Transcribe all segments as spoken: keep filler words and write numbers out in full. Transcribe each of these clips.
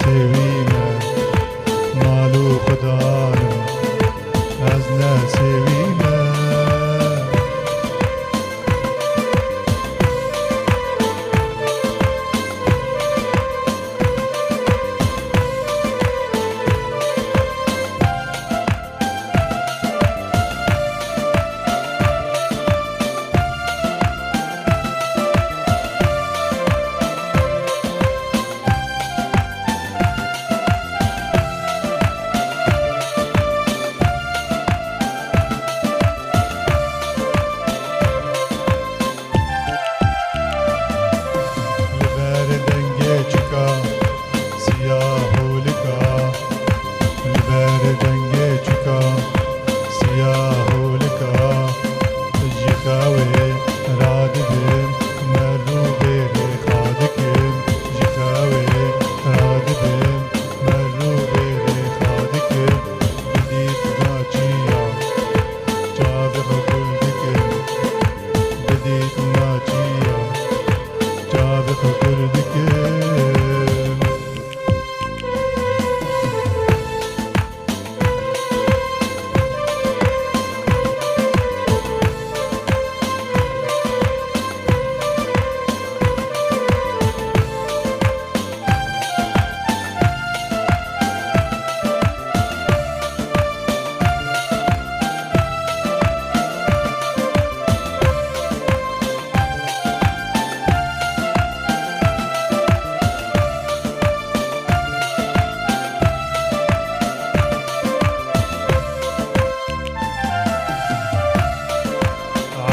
Sêwî me, mal û xudan e, ez ne sêwî me. Li ber dengê çika siya holika, li ber dengê çika siya holika, ji xewê radibim, me rû bê rêxa dikim, ji xewê radibim, me rû bê rêxa dikim, bidît naçiya, çavê xwe kul dikim, bidît naçiya, çavê xwe kul dikim.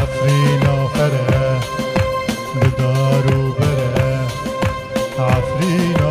Efrîna fere, bi dar û bere, Efrîn